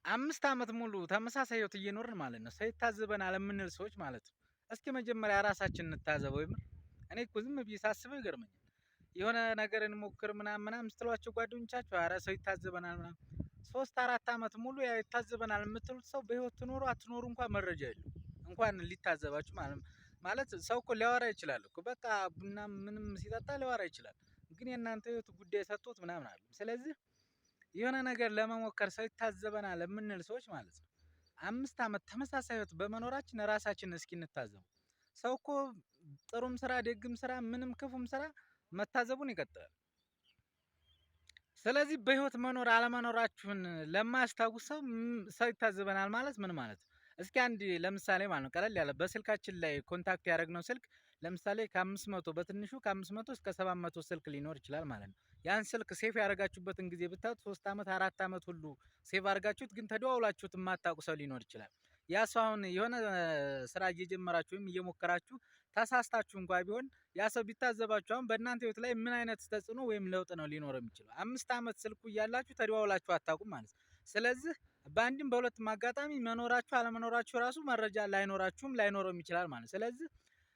5 ዓመት ሙሉ ተመሳሳይ ህይወት እየኖርን ማለት ነው። ሰው ይታዘበናል የምንል ሰዎች ማለት ነው። እስኪ መጀመሪያ ራሳችን እንታዘበው። የምር እኔ እኮ ዝም ብዬ ሳስበው ይገርመኛል። የሆነ ነገር እንሞክር ምናምን ምናምን ስትሏቸው ጓደኞቻችሁ ኧረ ሰው ይታዘበናል ምናምን፣ 3-4 ዓመት ሙሉ ያ ይታዘበናል የምትሉት ሰው በህይወት ትኖሩ አትኖሩ እንኳን መረጃ የለው፣ እንኳን ሊታዘባችሁ ማለት። ማለት ሰው እኮ ሊያወራ ይችላል እኮ፣ በቃ ቡና ምንም ሲጠጣ ሊያወራ ይችላል። ግን የእናንተ ህይወት ጉዳይ ሰጥቶት ምናምን አለ። ስለዚህ የሆነ ነገር ለመሞከር ሰው ይታዘበናል የምንል ሰዎች ማለት ነው፣ 5 ዓመት ተመሳሳይ ህይወት በመኖራችን ራሳችንን እስኪ እንታዘቡ። ሰው እኮ ጥሩም ስራ፣ ደግም ስራ፣ ምንም ክፉም ስራ መታዘቡን ይቀጥላል። ስለዚህ በህይወት መኖር አለመኖራችሁን ለማያስታውስ ሰው ሰው ይታዘበናል ማለት ምን ማለት ነው? እስኪ አንድ ለምሳሌ ማለት ነው፣ ቀለል ያለ፣ በስልካችን ላይ contact ያደረግነው ስልክ ለምሳሌ ከ500፣ በትንሹ ከ500 እስከ 700 ስልክ ሊኖር ይችላል ማለት ነው። ያን ስልክ save ያደረጋችሁበትን ጊዜ ብታዩት 3 ዓመት፣ 4 ዓመት ሁሉ save አድርጋችሁት ግን ተደዋውላችሁት የማታውቁ ሰው ሊኖር ይችላል። ያ ሰው አሁን የሆነ ስራ እየጀመራችሁ ወይም እየሞከራችሁ ተሳስታችሁ እንኳ ቢሆን ያ ሰው ቢታዘባችሁ አሁን በእናንተ ህይወት ላይ ምን አይነት ተጽዕኖ ወይም ለውጥ ነው ሊኖረው የሚችለው? 5 ዓመት ስልኩ እያላችሁ ተደዋውላችሁ አታውቁም ማለት ነው። ስለዚህ በአንድም በሁለትም አጋጣሚ መኖራችሁ አለመኖራችሁ ራሱ መረጃ ላይኖራችሁም ላይኖረውም ይችላል ማለት ነው። ስለዚህ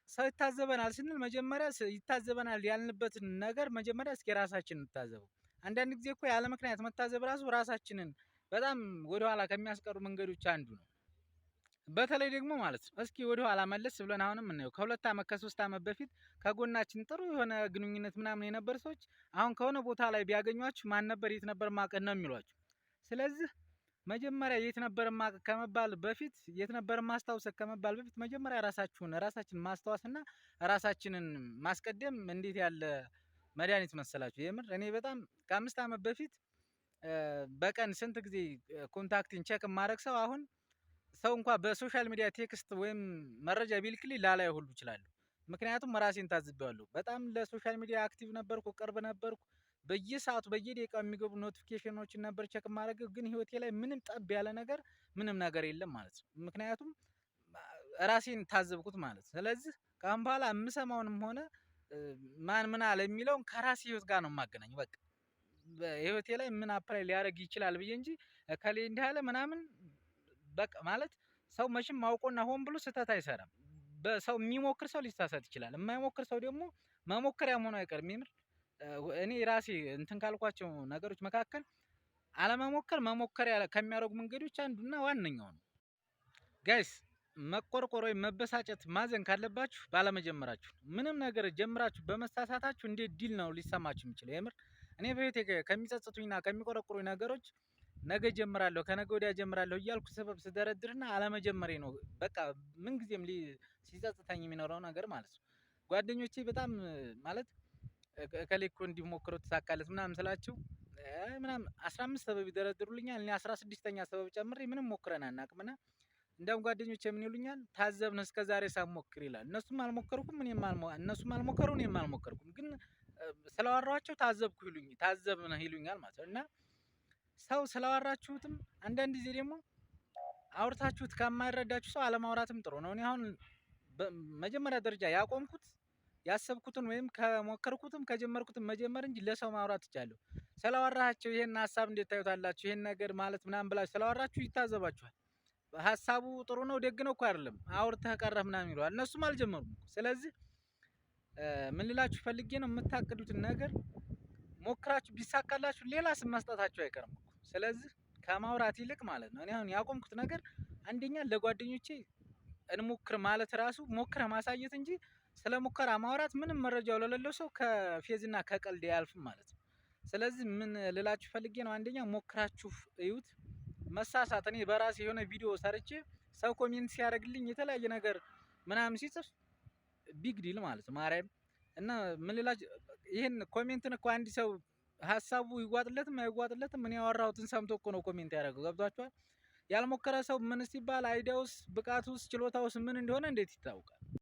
ሰው ይታዘበናል ስንል መጀመሪያ ይታዘበናል ያልንበትን ነገር መጀመሪያ እስኪ ራሳችን እንታዘበው። አንዳንድ ጊዜ እኮ ያለ ምክንያት መታዘብ ራሱ ራሳችንን በጣም ወደኋላ ከሚያስቀሩ መንገዶች አንዱ ነው። በተለይ ደግሞ ማለት ነው፣ እስኪ ወደ ኋላ መለስ ብለን አሁንም እናየው። ከ2 ዓመት፣ ከ3 ዓመት በፊት ከጎናችን ጥሩ የሆነ ግንኙነት ምናምን የነበር ሰዎች አሁን ከሆነ ቦታ ላይ ቢያገኟችሁ ማን ነበር፣ የት ነበር ማቀህ ነው የሚሏችሁ። ስለዚህ መጀመሪያ የት ነበር ማቀህ ከመባል በፊት፣ የት ነበር ማስታወስ ከመባል በፊት መጀመሪያ ራሳችሁን ራሳችንን ማስታወስና ራሳችንን ማስቀደም እንዴት ያለ መድኃኒት መሰላችሁ? የምር እኔ በጣም ከ5 ዓመት በፊት በቀን ስንት ጊዜ contact ን check የማደርግ ሰው አሁን ሰው እንኳ በ social media text ወይም መረጃ ቢልክልኝ ላላይ ሁሉ እችላለሁ። ምክንያቱም ራሴን ታዝቤዋለሁ። በጣም ለ social media active ነበርኩ፣ ቅርብ ነበርኩ። በየሰዓቱ በየደቂቃው የሚገቡ notification ኖችን ነበር check የማደርገው፣ ግን ህይወቴ ላይ ምንም ጠብ ያለ ነገር ምንም ነገር የለም ማለት ነው። ምክንያቱም ራሴን ታዘብኩት ማለት ነው። ስለዚህ ከአሁን በኋላ የምሰማውንም ሆነ ማን ምን አለ የሚለውን ከራሴ ህይወት ጋር ነው የማገናኘው። በቃ በህይወቴ ላይ ምን apply ሊያደርግ ይችላል ብዬ እንጂ እከሌ እንዲህ አለ ምናምን፣ በቃ ማለት ሰው መቼም አውቆና ሆን ብሎ ስህተት አይሰራም። በሰው የሚሞክር ሰው ሊሳሳት ይችላል። የማይሞክር ሰው ደግሞ መሞከሪያ መሆኑ አይቀርም። የምር እኔ ራሴ እንትን ካልኳቸው ነገሮች መካከል አለመሞከር መሞከሪያ ከሚያደርጉ መንገዶች አንዱና ዋነኛው ነው። Guys፣ መቆርቆር ወይም መበሳጨት፣ ማዘን ካለባችሁ ባለመጀመራችሁ። ምንም ነገር ጀምራችሁ በመሳሳታችሁ እንዴት deal ነው ሊሰማችሁ የሚችለው? የምር እኔ በህይወቴ ከሚጸጽቱኝና ከሚቆረቁሩኝ ነገሮች ነገ ጀምራለሁ፣ ከነገ ወዲያ ጀምራለሁ እያልኩ ሰበብ ስደረድርና አለመጀመሬ ነው። በቃ ምንጊዜም ሲጸጽተኝ የሚኖረው ነገር ማለት ነው። ጓደኞቼ በጣም ማለት እከሌ እኮ እንዲሞክረው ተሳካለት ምናምን ስላቸው ምናምን 15 ሰበብ ይደረድሩልኛል። እኔ 16ኛ ሰበብ ጨምሬ ምንም ሞክረን አናውቅምና እንደውም ጓደኞቼ ምን ይሉኛል? ታዘብን እስከ ዛሬ ሳትሞክር ይላል። እነሱም አልሞከርኩም፣ እኔም እነሱም አልሞከሩ፣ እኔም አልሞከርኩም። ግን ስላወራኋቸው ታዘብኩ ይሉኝ፣ ታዘብን ይሉኛል ማለት ነው። እና ሰው ስላወራችሁትም አንዳንድ ጊዜ ደግሞ አውርታችሁት ከማይረዳችሁ ሰው አለማውራትም ጥሩ ነው። እኔ አሁን መጀመሪያ ደረጃ ያቆምኩት ያሰብኩትን ወይም ከሞከርኩትም ከጀመርኩትም መጀመር እንጂ ለሰው ማውራት ትቻለሁ። ስላወራሃቸው ይሄን ሀሳብ እንዴት ታዩታላችሁ? ይሄን ነገር ማለት ምናምን ብላችሁ ስላወራችሁ ይታዘባችኋል። ሀሳቡ ጥሩ ነው፣ ደግ ነው እኮ አይደለም፣ አውርተህ ቀረህ ምናምን ይለዋል። እነሱም አልጀመሩም። ስለዚህ ምን ልላችሁ ፈልጌ ነው፣ የምታቅዱትን ነገር ሞክራችሁ ቢሳካላችሁ ሌላ ስም መስጠታችሁ አይቀርም እኮ። ስለዚህ ከማውራት ይልቅ ማለት ነው፣ እኔ አሁን ያቆምኩት ነገር አንደኛ ለጓደኞቼ እንሞክር ማለት ራሱ ሞክረህ ማሳየት እንጂ ስለ ሙከራ ማውራት ምንም መረጃው ለሌለው ሰው ከፌዝና ከቀልድ አያልፍም ማለት ነው። ስለዚህ ምን ልላችሁ ፈልጌ ነው፣ አንደኛ ሞክራችሁ እዩት። መሳሳት፣ እኔ በራሴ የሆነ ቪዲዮ ሰርቼ ሰው comment ሲያደርግልኝ፣ የተለያየ ነገር ምናምን ሲጽፍ big deal ማለት ነው። ማርያም፣ እና ምን ልላችሁ፣ ይሄን comment ን እኮ አንድ ሰው ሀሳቡ ይዋጥለትም አይዋጥለትም እኔ ያወራሁትን ሰምቶ እኮ ነው comment ያደረገው። ገብቷችኋል? ያልሞከረ ሰው ምን ሲባል idea ውስ ብቃቱስ ችሎታውስ ምን እንደሆነ እንዴት ይታወቃል?